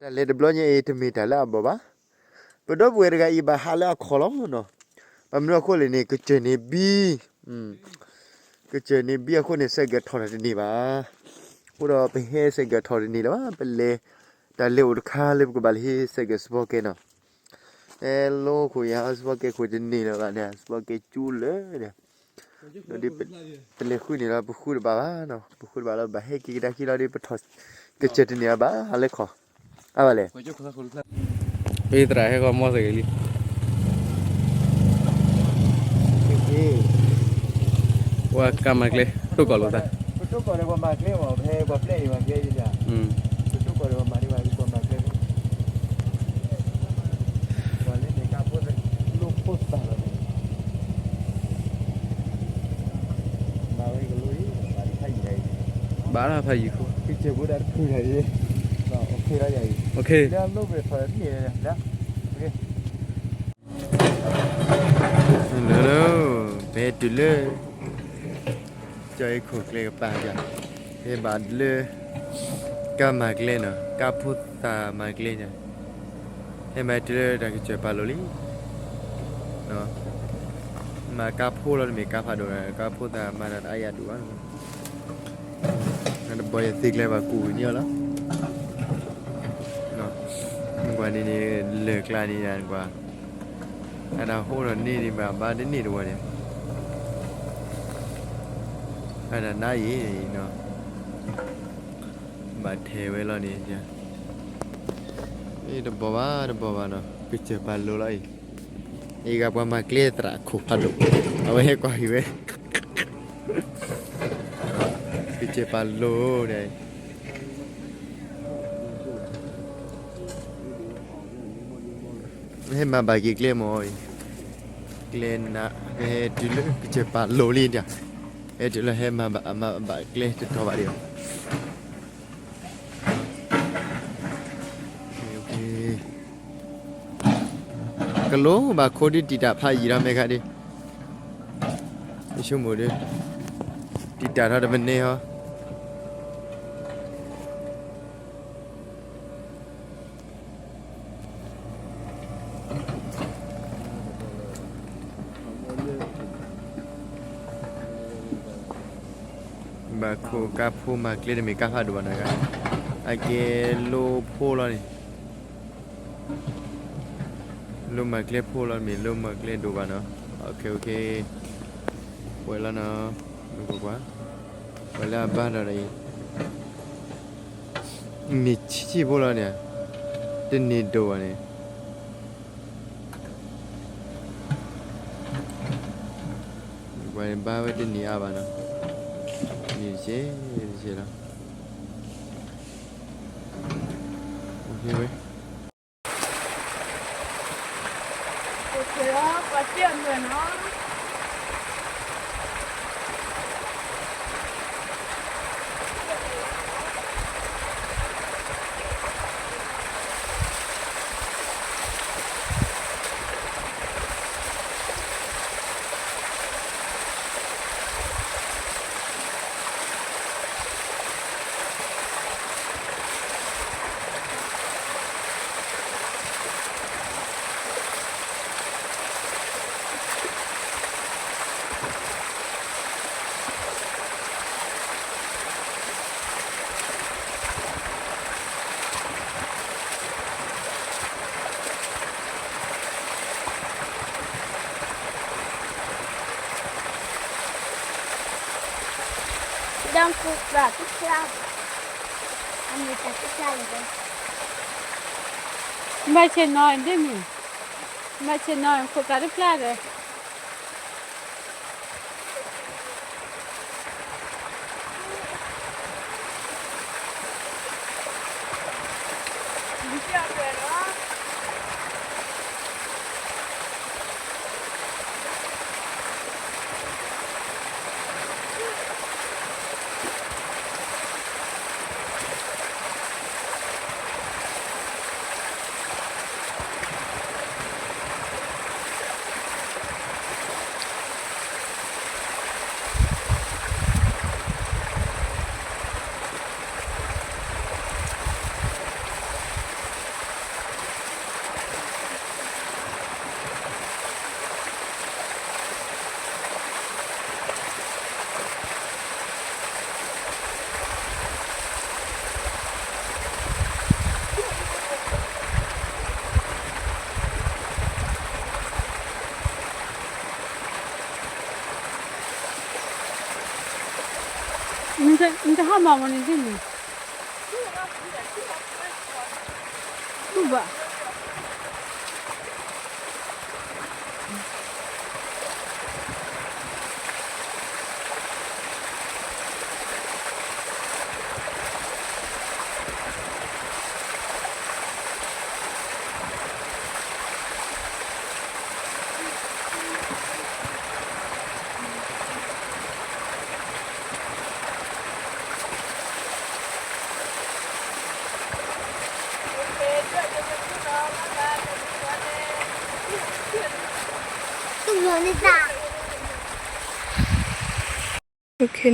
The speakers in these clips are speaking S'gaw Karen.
တၢ်လဲၤတဘျီညါအံၤ တမ့ၢ်တၢ်လၢအဘီၣ်ဘၣ်. ပဒီပုၢ်ဝဲၢ်တဂၤအံၤ ဘၣ်ဟးလၢအခီၣ်လီၤနီၤ. ဘၣ်မနုၤအဃိလဲၣ်န့ၣ် ကစၢၢ်န့ၣ်ဘံ, ကစၢၢ်န့ၣ်ဘံအဃိန့ၣ် စဲးကၢးထီၣ်တန့ၢ်ဘၣ်. အဃိဒီးပဟဲစဲးကၢးထီၣ်တန့ၢ်လၢၤဘၣ်, ပလဲၤ, တၢ်လဲၤအိၣ်တခါလၢပကဘၣ်လဲၤဟ့ၣ်စဲးကၢးစပီကဲနီၤ. အဲ လိခိၣ်ယၤ စပီကဲခိၣ်တန့ၢ်လၢၤဘၣ်န့ၣ် စပီကဲကၠူလၢာ်န့ၣ်, ဒီးဒ်ပလဲၤဃုန့ၣ်လီၤ ပဃုတဘၣ်ဘၣ်နီၤ, ပဃုတဘၣ်လီၤ ဘၣ်ဟဲက့ၤကဒါခံလီၤဒီး ပထီၣ်ကစၢၢ်တန့ၢ်ဘၣ်လၢခီၣ်, အါဘၣ်လဲၣ်. ပသရၣ်ဟဲဃီမီစဲးက့ၤလံ, ပှၤကမၤကျဲ, တိၢ်ကီၢ်လိာ်သး, ပတိၢ်ကီၢ်ဒီးပှၤမၤကျဲမး, ပဟဲပှၤပျဲအံၤမၤကျဲယၤ, ပတိၢ်ကီၢ်ဒီးပှၤမၤန့ၢ်ဘၣ် ပှၤမၤကျဲ ဘၣ်လၢဖးယံၤခိၣ်, လၢ ပဟဲတုၤလၢ ကၠီအံၤခိၣ်ကျဲကပၤယၤ, ဟဲဘၣ်လၢ ကါမၤကျဲနီၤ, ကါဖိသၣ်မၤကျဲညါ, ဟဲမၤတုၤလၢတၢ်ကစၢၢ်ပာ်လိၤလံ. မ့ၢ်ကါဖိလီၤ တမ့ၢ်ကါဖးဒိၣ်, ကါဖိသၣ်မၤတၢ်တအါယၤဒိၣ်ဘၣ်. နတဘီယသ့ကျဲဘၣ်ကူၣ်ကညီလီၤ. ကွၢ်န့ၣ်န့ၣ် လၢၢ်ကျါန့ၣ်ယကွၢ်, အတၢ်ဟိဒီးန့ၢ်ဒံးဘၣ် ဘၣ်တန့ၢ်တဝီန့ၣ်, အတၢ်နါအံၤနီၤ, ဘၣ်ထဲးဝဲလီၤန့ၣ်, တဘီဘၣ်တဘီဘၣ်နီၤ, ကစၢၢ်ပာ်လိၤလီၤအံၤ. အံၤဂၤပှၤမၤကျဲသရၣ်ခိၣ်ဖးဒိၣ်, အဝဲဟဲကွၢ်က့ၤဝဲ, ကစၢၢ်ပာ်လိၤန့ၣ် ဟဲမၤဘၣ်က့ၤကျဲမ့ၢ်အံၤ, ကျဲနး, ဟဲတုၤလၢကစၢၢ်ပာ်လိၤလံဒၣ်, ဟဲတုၤလၢဟဲမၤဘၣ် မၤဘၣ်ကျဲတတီၤဘၣ်ဒံးဘၣ်. ကလိဘၣ်ခိဒုးတံာ်တာ်ဖးယံာ်ထီၣ်မဲာ်ခါဒံး, ယဆိကမိၣ်ဒီး တံာ်တာ်ထီၣ်တမံၤန့ၣ်ဟီ ဘၣ်ခိၣ်ကါဖိမၤကျဲတမ့ၢ်ကါဖးဒိၣ်ဘၣ်နီၤ, အကဲလိဖိလီၤန့ၣ်, လိမၤကျဲဖိလီၤ မ့ၢ်လိမၤကျဲဒိၣ်ဘၣ်နီၤ, ပှဲၤလီၤနီၤ, ပှဲၤလၢအဘါဒီးအံၤ မ့ၢ်ဆံးဆံးဖိလီၤန့ၣ်, တန့ၢ်ဒိၣ်ဘၣ်န့ၣ်, ပှၤဘါဝဲတန့ၢ်အါဘၣ်နီၤ, န့ၢ်တကဲးတကဲးလီၤ, ဝဲ ဒီးခိၣ်သၣ်တဖျါ, အမ့ၢ်တၢ်တဖျါလၢၤ, ဘၣ်ဆ့ၣ်နီၤဒ်မုၢ်, ဘၣ်ဆ့ၣ်နီၤခိၣ်သၣ်တဖျါဒီး နတဟးမၤမနုၤသ့ၣ်န့ၣ်, တူၢ်ဘၣ်.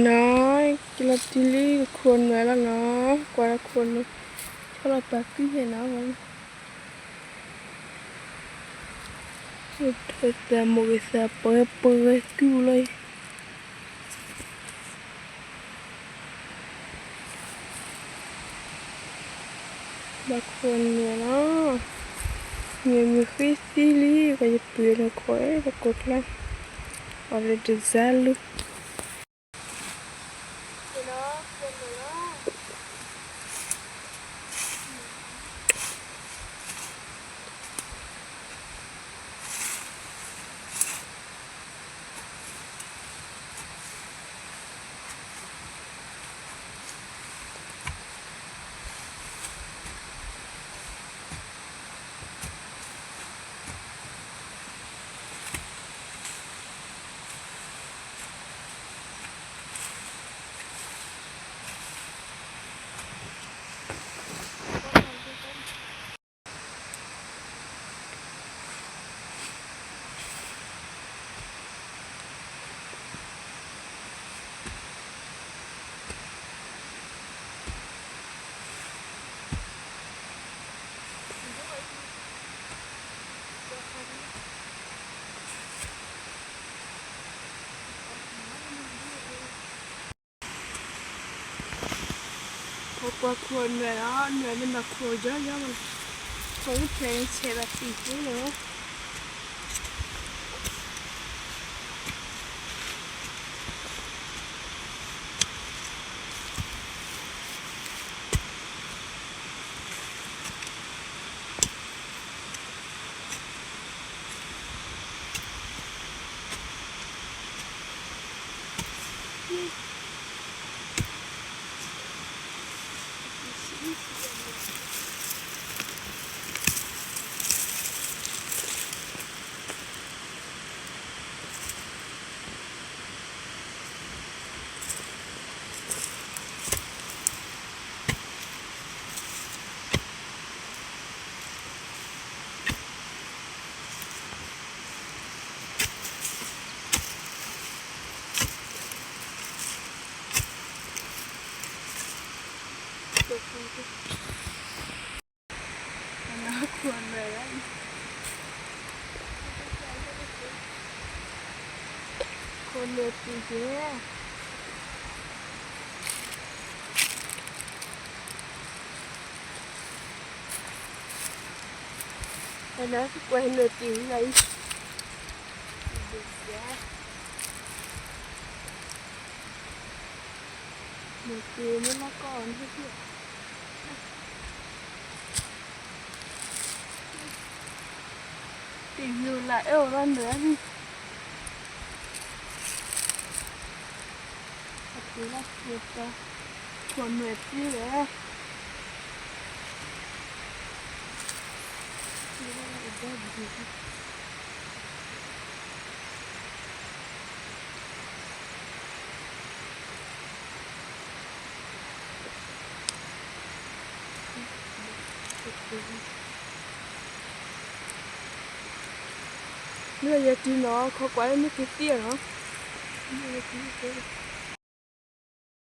န့ၣ်, ကလီၤတံၢ်လံ ကခိၣ်နွဲၣ်လီၤနီၤ, ကွၢ်ခိၣ်နွဲၣ်, ဆီလီၤပာ်ကုဟဲနီၤ, တၢ်မိၢ်ဂ့ၤသးပှဲၤပှဲၤကုလီၤအံၤ. ဘၣ်ခိၣ်နွဲၣ်လီၤ, မ့ၢ်မုၢ်ဃ့သံလံ, ပှၤယပုၢ်န့ၣ်ခိၣ် ပကိးကျါ, အီၤလၢတစၢ်လူ ပကွၢ်ခိၣ်နွဲၣ်လီၤ, နွဲၣ်န့ၣ်မၤခိၣ်ယီယီ, ခိၣ်ဖျဲးဆဲးဘၣ်တံၢ်သ့လီၤ. ခိၣ်နွဲၣ်တံၢ်ကဲ, နကွၢ်နွဲၣ်တံၢ်လၢအံၤ, နွဲၣ်တံၢ်မ့ၢ်လီၤကီၢ်န့ၣ် တံၢ်ယိာ်လၢအဲၣ်အိၣ်လီၤနၢၤလံ, အတုၤလၢခိၣ်တီ, ခိၣ်နွဲၣ်တံၢ်လီၤ. မ့ၢ်ယတံၢ်နီၤ ခီကွၢ်လၢမ့ၢ်က့ၤသံအီၤနီၤ, မ့ၢ်ယတံၢ်ကဲ